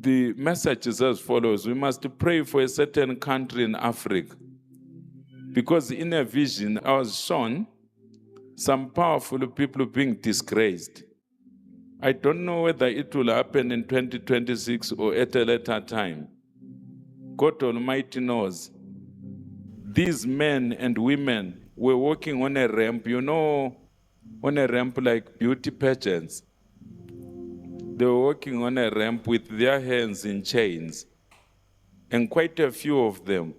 The message is as follows. We must pray for a certain country in Africa. Because in a vision, I was shown some powerful people being disgraced. I don't know whether it will happen in 2026 or at a later time. God Almighty knows. These men and women were walking on a ramp, on a ramp like beauty pageants. They were walking on a ramp with their hands in chains. And quite a few of them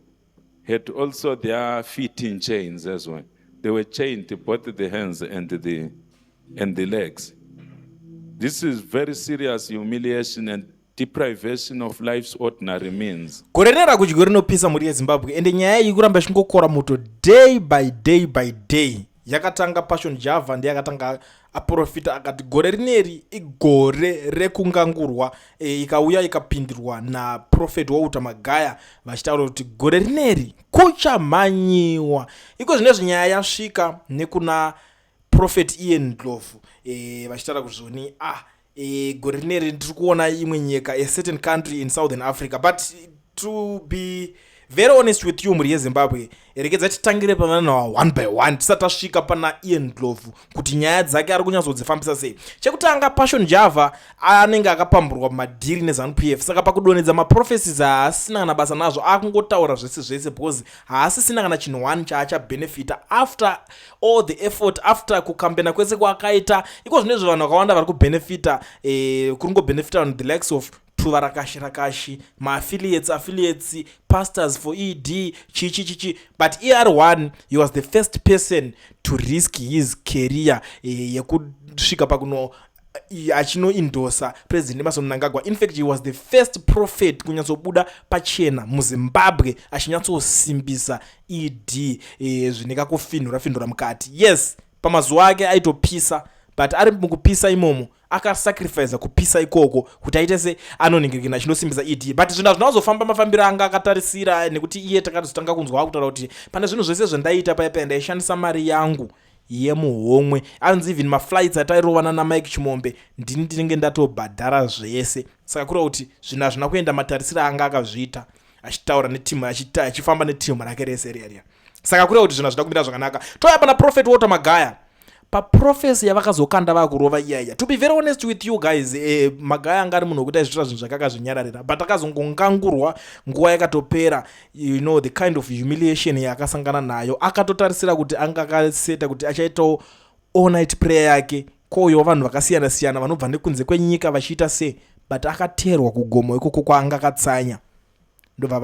had also their feet in chains as well. They were chained to both the hands and the legs. This is very serious humiliation and deprivation of life's ordinary means. Gore rino kudyo rinopisa, mhuri yeZimbabwe. Ende nyaya iyi kuramba ichingokora muto day by day by day. Yakatanga Passion Java, ndiye akatanga aprofita akati gore rineri igore rekungangurwa. Ikauya ikapindirwa naProphet Walter Magaya vachitaura kuti gore rineri kuchamhanyiwa. Iko zvinezvi nyaya yasvika nekuna Prophet Ian Ndlovu, vachitaura kuti zvoni gore rineri ndiri kuona imwe nyika, a certain country in Southern Africa. But to be very honest with you, mhuri yeZimbabwe, rekedza titangire pavanhu one by one tisati tasvika pana Ian Ndlovu kuti nyaya dzake ari kunyatsodzifambisa sei. Chekutanga, Passion Java anenge akapamburwa mumadhiri neZANU PF, saka pakudonhedza maprophecies haasina kana basa nazvo, akungotaura zvese zvese because haasisina kana chinhu one chaachabhenefita after all the effort, after kukambena kwese kwaakaita. Iko zvinezvo vanhu vakawanda vari kubhenefita, kuri ngobhenefita vanhu the likes of tuvarakashi rakashi, maaffiliates, affiliates, pastors for ED, chichi chichi. But er1, he was the first person to risk his career yekusvika pakuno achinoindosa President Emmerson Mnangagwa. In fact, he was the first prophet kunyatsobuda pachena muZimbabwe achinyatsosimbisa ED, zvine kakufinhura finhura mukati. Yes, pamazuva ake aitopisa, but ari mukupisa imomo akasacrifica kupisa ikoko kuti aite se anoningirikina achinosimbisa ED. But zvinhu hazvina kuzofamba mafambiro anga akatarisira, nekuti iye takatozotanga kunzwa kutaura kuti pane zvinhu zvese zvandaita paipai ndaishandisa mari yangu yemuhomwe. Anzi even maflights atairovana naMike Chimombe, ndini ndinenge ndatobhadhara zvese. Saka kureva kuti zvinhu hazvina kuenda matarisiro anga akazviita achitaura netimu, achifamba netimu rake rese riya riya. Saka kureva kuti zvinhu hazvina kumira zvakanaka. Touya pana Prophet Walter Magaya paprophecy yavakazokanda vakurova iyaiya. To be very honest with you guys, Magaya anga ari munhu wekuti aizviita zvinhu zvake akazvinyararira, but akazongongangurwa nguva yakatopera. You know the kind of humiliation yaakasangana nayo. Akatotarisira kuti anga akaseta kuti achaitawo all night prayer yake, kouyawo vanhu vakasiyana siyana vanobva nekunze kwenyika vachiita sei, but akateerwa kugomo ikoko kwaanga akatsanya, ndobva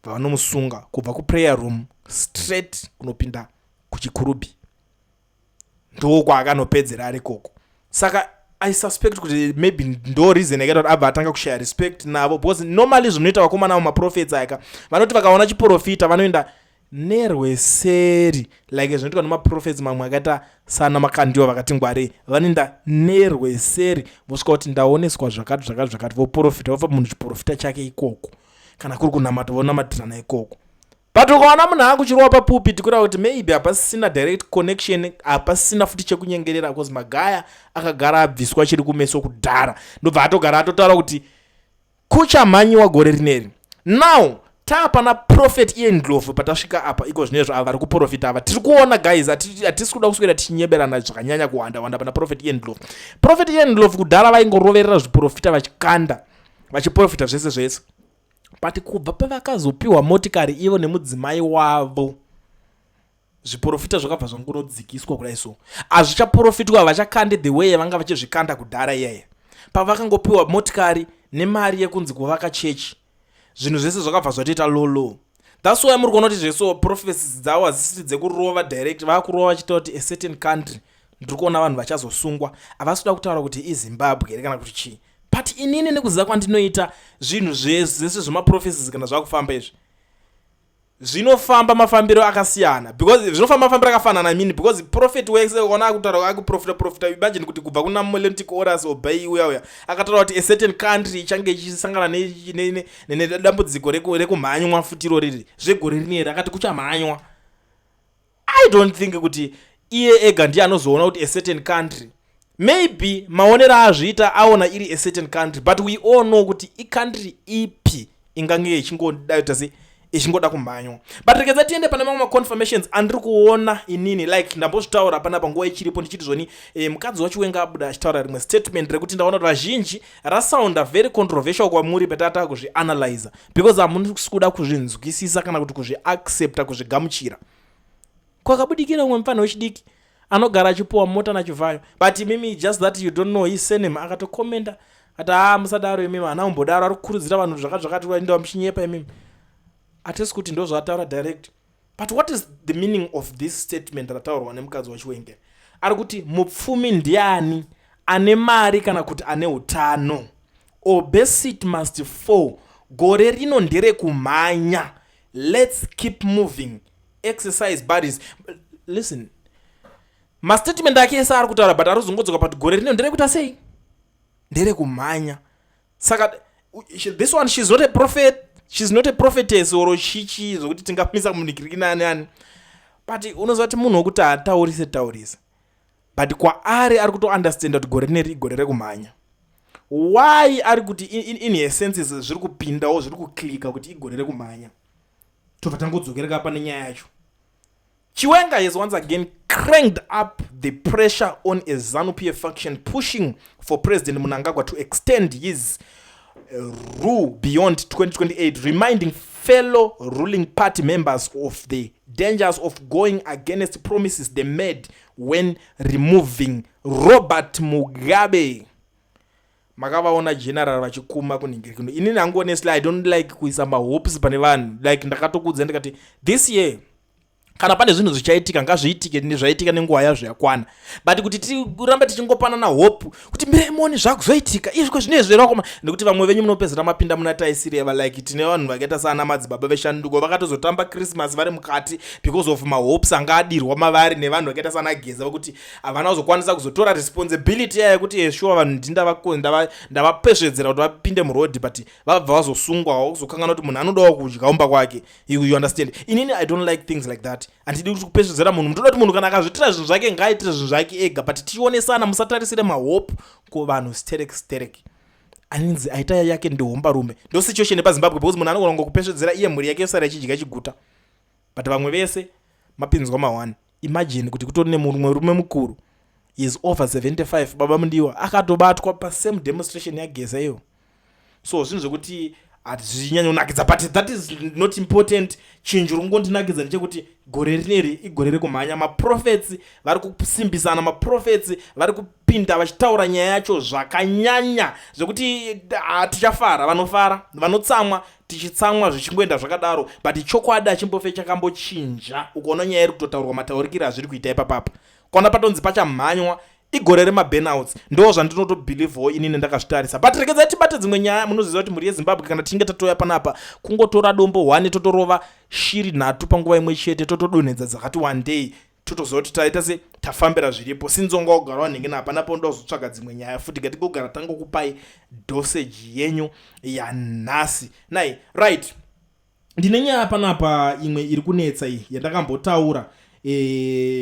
vanomusunga kubva kuprayer room straight kunopinda kuChikurubi, ndokwaakanopedzera ari ikoko. Saka I suspect kuti maybe ndo reason yakaita kuti abva atanga kushaya respect navo, because normally zvinoita vakomana vamaprofets aka, vanoti vakaona chiprofita vanoenda nerweseri, like zvinoitwa nemaprofets mamwe akaita sana Makandiwa vakati ngwarei, vanoenda nerweseri, vosvika kuti ndaoneswa zvakati zvakati zvakati, voprofita, vopa munhu chiprofita chake ikoko. Kana kuri kunamata, vonamatirana ikoko. But ukaona munhu akuchirova papulpit, kureva kuti maybe hapasisina direct connection, hapasisina futi chekunyengerera, because Magaya akagara abviswa chiri kumeso kudhara, ndobva atogara atotaura kuti kuchamhanyiwa gore rineri. Now taapana Prophet Ian Ndlovu. Patasvika apa iko zvinezvo, ava vari kuprofita ava tiri kuona, guys, hatisi kuda kuswera tichinyeberana zvakanyanya kuwanda wanda pana Prophet Ian Ndlovu. Prophet Ian Ndlovu kudhara vaingoroverera zviprofita, vachikanda, vachiprofita zvese zvese, but kubva pavakazopiwa motikari ivo nemudzimai wavo, zviprofita zvakabva zvangonodzikiswa kudai. So hazvichaprofitwa, havachakande the way yavanga vachizvikanda kudhara iyaya. Pavakangopiwa motikari nemari yekunzi kuvaka chechi, zvinhu zvese zvakabva zvatoita low low. That's why muri kuona kuti zveso prophecies dzavo hadzisiri dzekurova direct, vakurova vachiita kuti a certain country ndiri kuona vanhu vachazosungwa. Havasi kuda kutaura kuti iZimbabwe here kana kuti chii, but inini nekuziva kwandinoita zvinhu zvese zvemaprophecies, kana zvakufamba izvi, zvinofamba mafambiro akasiyana, because zvinofamba mafambiro akafanana, I mean, because prophet wese ukaona akutaura, akuprofita profita, imagine kuti kubva kuna Lentic Oras Obey uya uya akataura kuti a certain country ichange ichisangana nedambudziko rekumhanywa futi iro riri zvegore rineri, akati kuchamhanywa. I don't think kuti iye ega ndiye anozoona kuti a certain country. Maybe maonero aazviita, aona iri a certain country, but we all know kuti icountry ipi ingange ichingoda kuita se ichingoda kumhanywa. But rekedza tiende pane mamwe maconfirmations andiri kuona inini. Like ndambozvitaura panapa nguva ichiripo ndichiti zvoni mukadzi waChiwenga abuda achitaura rimwe statement rekuti ndaona kuti vazhinji rasounda very controversial kwamuri patata kuzvianalyza, because hamusi kuda kuzvinzwisisa kana kuti kuzviaccepta, kuzvigamuchira. Kwakabudikira umwe mufana wechidiki anogara achipuwa mota naChivhayo, but imimi, just that you don't know his surname, akatokomenda ati, "Haa, musadaro imimi, hana kumbodaro, ari kukurudzira vanhu zvakati zvakati, vainda muchinyepa imimi." Hatisi kuti ndo zvaataura direct, but what is the meaning of this statement rataurwa nemukadzi waChiwenga? Ari kuti mupfumi ndiani, ane mari kana kuti ane utano? Obesity must fall. Gore rino nderekumhanya. Let's keep moving, exercise buddies. Listen, mastatement ake ese ari kutaura, but ari kuzongodzoka pati gore rino nderekuita sei? Nderekumhanya. Saka this one, she's not a prophet, she's not a prophetess or chichi zvokuti tingamisa munikiriki ani ani, but unoziva kuti munhu wekuti haataurise taurisa, but kwaari ari kutounderstanda kuti gore rineri igore rekumhanya. Why ari kuti in her senses zviri kupindawo, zviri kuclicka kuti igore rekumhanya? Tobva tangodzokereka pane nyaya yacho. Chiwenga has once again cranked up the pressure on a ZANU-PF faction pushing for President Mnangagwa to extend his rule beyond 2028, reminding fellow ruling party members of the dangers of going against promises they made when removing Robert Mugabe. Makavaona general vachikuma kunhingirikino. Inini hangu, honestly, I don't like kuisa mahopes pane vanhu. Like ndakatokudza ndikati this year kana pane zvinhu zvichaitika, ngazviitike zvaitika nenguva yazvo yakwana, but kuti tirambe tichingopanana hope kuti miremoni zvakuzoitika izviko zvinezvi rakoma, nekuti vamwe venyu munopedzera mapinda muna taisireva. Like tine vanhu vakaita saana madzibaba veshanduko, vakatozotamba Christmas vari mukati because of mahopes anga adirwa mavari nevanhu vakaita saana Geza, vekuti havana kuzokwanisa kuzotora responsibility yaya yekuti eshuwa vanhu ndavapesvedzera kuti vapinde murodhi, but vabva vazosungwa, vakuzokanganwa kuti munhu anodawo kudya kumba kwake. You understand? Inini I don't like things like that. Handidi kuti kupesvedzera munhu. Mutoda kuti munhu kana akazvitira zvinhu zvake, ngaaitire zvinhu zvake ega, but tionesana, musatarisire mahope kuvanhu sterek sterek. Aninzi aita yake ndihombarume. Ndo situation yepaZimbabwe, because munhu anogona kungokupesvedzera iye mhuri yake yosara ichidya chiguta, but vamwe vese mapinzwa ma1. Imagine kuti kutori nemumwe rume mukuru, is over 75, baba Mudiwa, akatobatwa pasame demonstration yaGeza iyo. So zvinhu zvekuti hazvinyanyonakidza, but that is not important. Chinhu chiri kungondinakidza ndechekuti gore rineri igore rekumhanya. Maprophets vari kusimbisana, maprophets vari kupinda vachitaura nyaya yacho zvakanyanya zvekuti tichafara, vanofara, vanotsamwa, tichitsamwa, zvichingoenda zvakadaro, but chokwadi hachimbofe chakambochinja. Ukaona nyaya iri kutotaurwa mataurikiro azviri kuita ipapapa, kwana patonzi pachamhanywa, igore remaburnouts. Ndo zvandinotobhilivhawo inini ndakazvitarisa. But regedzai tibate dzimwe nyaya. Munoziva kuti mhuri yeZimbabwe, kana tichinge tatouya panapa, kungotora dombo 1 totorova shiri nhatu panguva imwe chete, totodonhedza dzakati one day, totoziva kuti taita se tafambira zviripo. Sinzonga kugara wanhenge napana paunoda kuzotsvaga dzimwe nyaya futi, ngatingogara tangokupai dosage yenyu yanhasi nai. Right, ndine nyaya panapa imwe iri kunetsa iyi yandakambotaura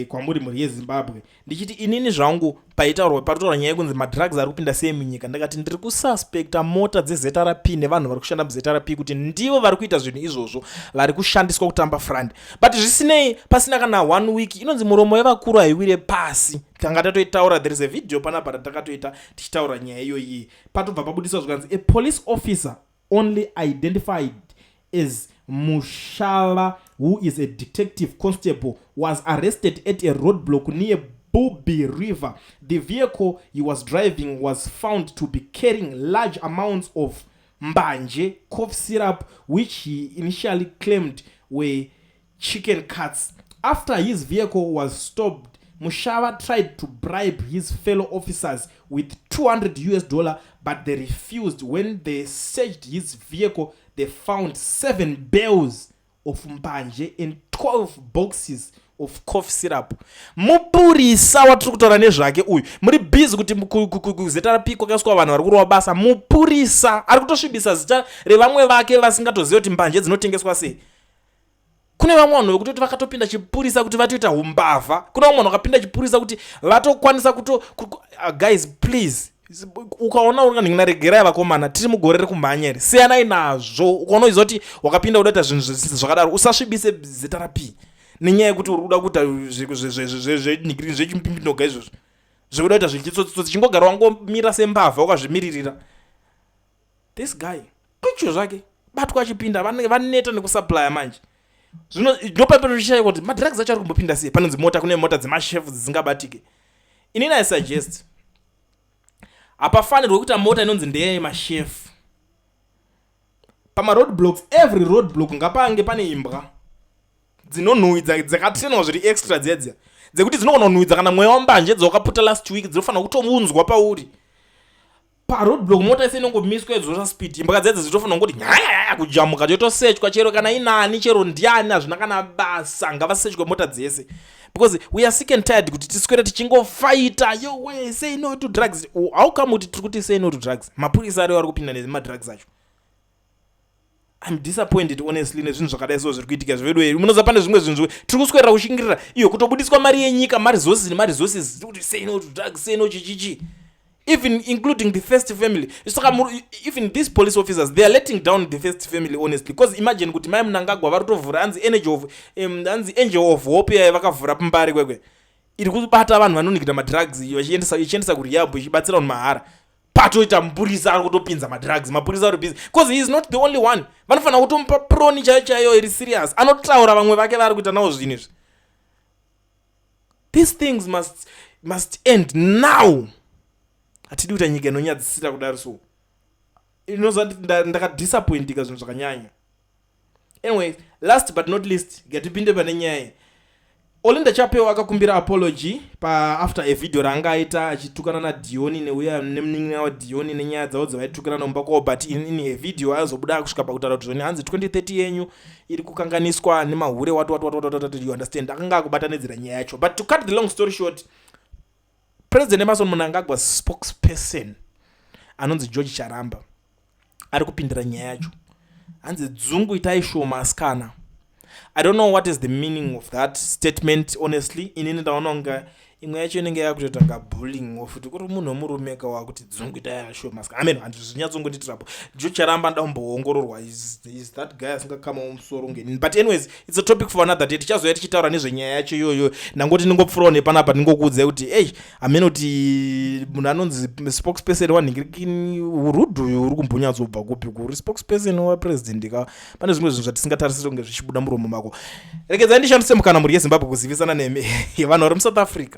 kwamuri mhuri yeZimbabwe, ndichiti inini zvangu paitaurwa, paritaurwa nyaya yekunzi madrugs ari kupinda sei munyika, ndakati ndiri kususpecta mota dzeZRP nevanhu vari kushanda muZRP kuti ndivo vari kuita zvinhu izvozvo, vari kushandiswa kutamba front. But zvisinei, pasina kana one week, inonzi muromo yevakuru haiwire pasi, tanga tatoitaura. There is a video panapa ratakatoita tichitaura nyaya iyoyi. Patobva pabudiswa zvikanzi a police officer only identified as Mushala, who is a detective constable, was arrested at a roadblock near Bubi River. The vehicle he was driving was found to be carrying large amounts of mbanje cough syrup, which he initially claimed were chicken cuts. After his vehicle was stopped, Mushava tried to bribe his fellow officers with $200, but they refused. When they searched his vehicle, they found seven bales of mbanje and 12 boxes of cough syrup. Mupurisa watiri kutaura nezvake uyu, muri busy kuti kuZRP kwakaiswa vanhu vari kurova basa. Mupurisa ari kutosvibisa zita revamwe vake vasingatozivi kuti mbanje dzinotengeswa sei. Kune vamwe vanhu vekutoti vakatopinda chipurisa kuti vatoita umbavha. Kune vamwe vanhu vakapinda chipurisa kuti vatokwanisa kuto guys, please, ukaona uri kanhingi, naregerai vakomana, tiri mugore rekumhanya here? Siyanai nazvo. Ukaona uchiziva kuti wakapinda kudaita zvinhu zvakadaro, usasvibise zita rapi nenyaya yekuti uri kuda kuita zvechimpiminoga izvozvo, zvekuda kuita zvechitsotsitsotsi. Chingogara wangomira sembavha wakazvimiririra. This guy kucho zvake batwa achipinda, vanenge vaneta nekusupplya manje. Zvino ndopapetoshaya kuti madrugs acho ari kumbopinda sei. Panonzi mota, kune mota dzemashefu dzisingabatike. Inini I suggest hapafanirwe kuita mota inonzi ndeyemashefu pamaroad blocks. Every road block ngapange pane imbwa dzinonhuhwidza, dzakatrainwa zviri extra, dziya dziya dzekuti dzinogona kunhuhwidza kana mweya wambanje dzawakaputa last week, dzinofanira kutounzwa pauri paroad block. Mota ese inongomiswa, idzosva speed, imbwa dzedze dzitofanira kungoti nyayayaya kujamuka, chotosechwa, chero kana inani, chero ndiani, hazvina kana basa, ngavasechwe mota dzese, because we are sick and tired kuti tiswere tichingofaita, "Yowe, say no to drugs." How come kuti tiri kuti say no to drugs, mapurisa ariwo ari kupinda nemadrugs acho? I'm disappointed, honestly, nezvinhu zvakadai so zviri kuitika zvedu. Munoziva, pane zvimwe zvinhu tiri kuswerera kushingirira iyo kutobudiswa mari yenyika, maresources nemaresources, kuti say no to drugs, say no chichichi, even including the first family. Saka even these police officers, they are letting down the first family, honestly, because imagine kuti mai Munangagwa vari kutovhura hanzi energy of hanzi Angel of Hope yai vakavhura pambari kwekwe, iri kubata vanhu vanonikita madrugs, ichiendesa kurehab, ichibatsira vanhu mahara. Patoita mupurisa ari kutopinza madrugs. Mapurisa ari busy because he is not the only one. Vanofanira kutomupa proni chaiyo chaiyo iri serious, anotaura vamwe vake vari kuita nawo zvinhu izvi. These things must end now. Hatidi kuita nyika inonyadzisira kudaro. So inoziva, ndakadisappointika zvinhu zvakanyanya. Anyway, last but not least, ngatipinde pane nyaya. Olinda Chapel akakumbira apology paafter a video raanga aita achitukana naDioni neuya nemunin'ina waDioni nenyaya dzavo dzavaitukirana mumba kwavo. But in a video azobuda kusvika pakutaura kuti zvoni hanzi 2030 yenyu iri kukanganiswa nemahure, what what what what what, you understand? Akanga akubatanidzira nyaya yacho. But to cut the long story short, President Emmerson Mnangagwa spokesperson anonzi George Charamba ari kupindira nyaya yacho. Hanzi, "Dzungu itai shoma, asikana." I don't know what is the meaning of that statement, honestly. Inini ndaona kunga imwe yacho inenge yakutoita nga bullying futi, kuri munhu wemurume ka wakuti dzungu itai shoma asikana. Amen, handizvinyatsongonditirapo. George Charamba nda kumboongororwa. Is that guy asingakamawo musoro ngenini? But anyways, it's a topic for another day. Tichazoya tichitaura nezvenyaya yacho iyoyo. Ndangoti ndingopfuurawo nepanapa, ndingokuudzai kuti ei, hamene kuti munhu anonzi spokesperson wanhingirikini urudhu uyu uri kumbonyatsobva kupi kuri spokesperson wapresident ka? Pane zvimwe zvinhu zvatisingatarisiri kunge zvichibuda muromo mako. Regedzai ndishandise mukana, mhuri yeZimbabwe, kuzivisana nemi vanhu vari muSouth Africa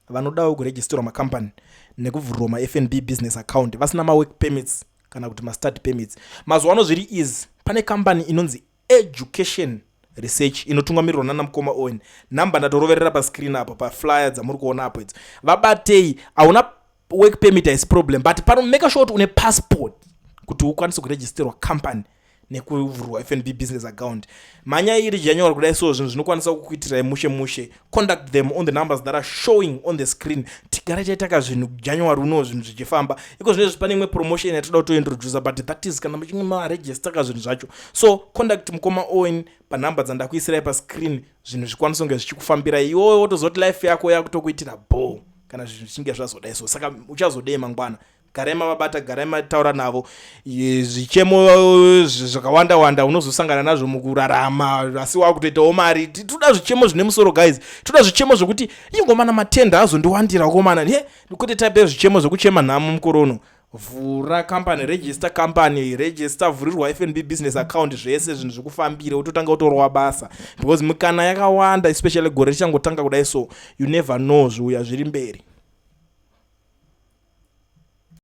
vanodawo kuregisterwa makambani nekuvhurirwa maFNB business account vasina mawork permits kana kuti mastudy permits. Mazuva ano zviri easy. Pane kambani inonzi Education Research inotungamirirwa nana mukoma Owen. Nhamba ndatoroverera pascreen apo, paflyer dzamuri kuona apo idzi. Vabatei. Hauna work permit haisi problem, but pano make sure kuti une passport kuti ukwanise kuregisterwa company nekuvhurwa FNB business account. Mhanya iri January kudai, so zvinhu zvinokwanisa kukuitirai mushe mushe. Contact them on the numbers that are showing on the screen. Tigare taitaka zvinhu January uno, zvinhu zvichifamba. Iko zvinezvi pane imwe promotion yatoda kutointroduca, but that is kana muchinge maregister ka zvinhu zvacho. So contact mukoma Owen panhamba dzandakuisirai pascreen, zvinhu zvikwanisa kunge zvichikufambirai. Iwowe wotozoti life yako yakutokuitira bo kana zvinhu zvichinge zvazodai. So saka uchazodei mangwana? Garai mavabata, garai mataura navo. Zvichemo zvakawanda wanda unozosangana nazvo mukurarama, asi wakutoitawo mari. Toda zvichemo zvine musoro, guys. Toda zvichemo zvokuti ingomana matenda azondiwandira komana he, kwete type yezvichemo zvekuchema nhamo. Mukorono, vhura company, register company, register, vhurirwa FNB business account, zvese zvinhu zvikufambire, utotanga utorwa basa, because mikana yakawanda, especially gore richangotanga kudai. So you never know zviuya zviri mberi.